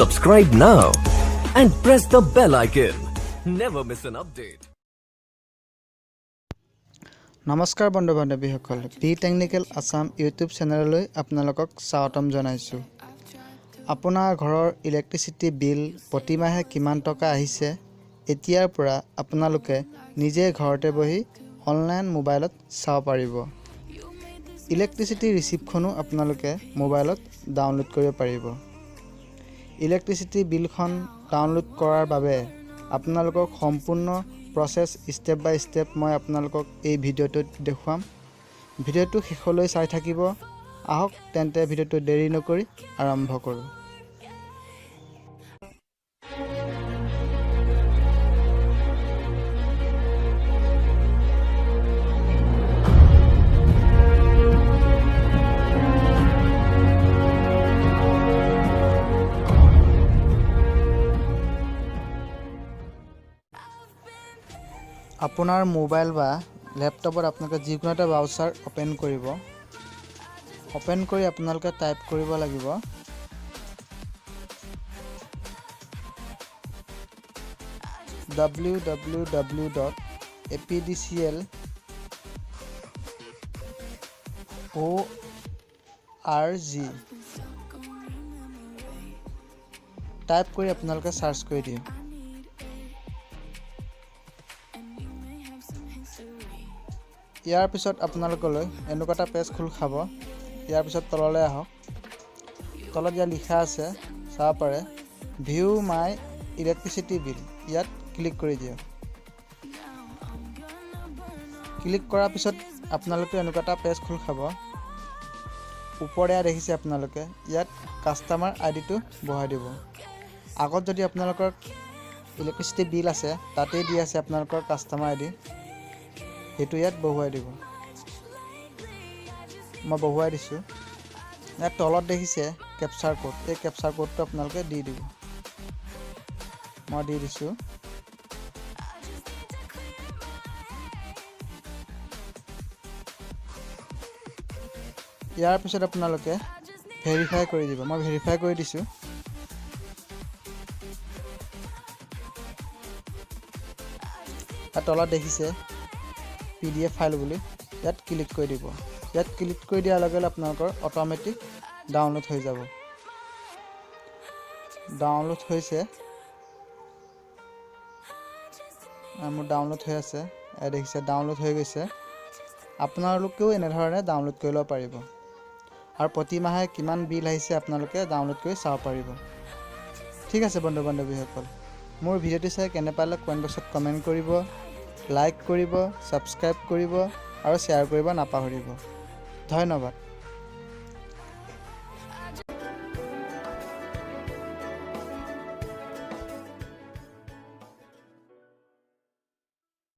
Subscribe now and press the bell icon. Never miss an update. নমস্কাৰ বন্ধু বান্ধৱীসকল, B technical Assam YouTube চেনেললৈ আপোনালোকক স্বাগতম জনাইছোঁ। আপোনাৰ ঘৰৰ ইলেক্ট্ৰিচিটি বিল প্ৰতিমাহে কিমান টকা আহিছে, এতিয়াৰ পৰা আপোনালোকে নিজে ঘৰতে বহি অনলাইন মোবাইলত চাব পাৰিব। ইলেক্ট্ৰিচিটি ৰিচিপ্টখনো আপোনালোকে মোবাইলত ডাউনলোড কৰিব পাৰিব। ইলেক্ট্ৰিচিটি বিলখন ডাউনলোড কৰাৰ বাবে আপোনালোকক সম্পূৰ্ণ প্ৰচেছ ষ্টেপ বাই ষ্টেপ মই আপোনালোকক এই ভিডিঅ'টোত দেখুৱাম। ভিডিঅ'টো শেষলৈ চাই থাকিব। আহক তেন্তে ভিডিঅ'টো দেৰি নকৰি আৰম্ভ কৰোঁ। আপোনাৰ মোবাইল বা লেপটপত আপোনালোকে যিকোনো এটা ব্ৰাউজাৰ অ'পেন কৰিব। অ'পেন কৰি আপোনালোকে টাইপ কৰিব লাগিব www.apdcl.org। Type কৰি আপোনালোকে চাৰ্চ কৰি দিয়ক। ইয়াৰ পিছত আপোনালোকলৈ এনেকুৱা এটা পেজ খোল খাব। ইয়াৰ পিছত তললৈ আহক। তলত ইয়াত লিখা আছে, চাব পাৰে, ভিউ মাই ইলেক্ট্ৰিচিটি বিল। ইয়াত ক্লিক কৰি দিয়ক। ক্লিক কৰাৰ পিছত আপোনালোকে এনেকুৱা এটা পেজ খোল খাব। ওপৰে দেখিছে আপোনালোকে ইয়াত কাষ্টমাৰ আই ডিটো বহাই দিব। আগত যদি আপোনালোকৰ ইলেক্ট্ৰিচিটি বিল আছে, তাতেই দি আছে আপোনালোকৰ কাষ্টমাৰ আই ডি, সেইটো ইয়াত বহুৱাই দিব। মই বহুৱাই দিছোঁ। ইয়াত তলত দেখিছে কেপচাৰ কোড, এই কেপচাৰ কোডটো আপোনালোকে দি দিব। মই দি দিছোঁ। ইয়াৰ পিছত আপোনালোকে ভেৰিফাই কৰি দিব। মই ভেৰিফাই কৰি দিছোঁ। তলত দেখিছে PDF file বুলি, ইয়াত ক্লিক কৰি দিব। ইয়াত ক্লিক কৰি দিয়াৰ লগে লগে আপোনালোকৰ অট'মেটিক ডাউনলোড হৈ যাব। ডাউনলোড হৈছে, মোৰ ডাউনলোড হৈ আছে। দেখিছে ডাউনলোড হৈ গৈছে। আপোনালোকেও এনেধৰণে ডাউনলোড কৰি ল'ব পাৰিব আৰু প্ৰতিমাহে কিমান বিল আহিছে আপোনালোকে ডাউনলোড কৰি চাব পাৰিব। ঠিক আছে বন্ধু বান্ধৱীসকল, মোৰ ভিডিঅ'টো চাই কেনে পালে কমেণ্ট বক্সত কমেণ্ট কৰিব, লাইক কৰিব, ছাবস্ক্ৰাইব কৰিব আৰু শ্বেয়াৰ কৰিব নাপাহৰিব। ধন্যবাদ।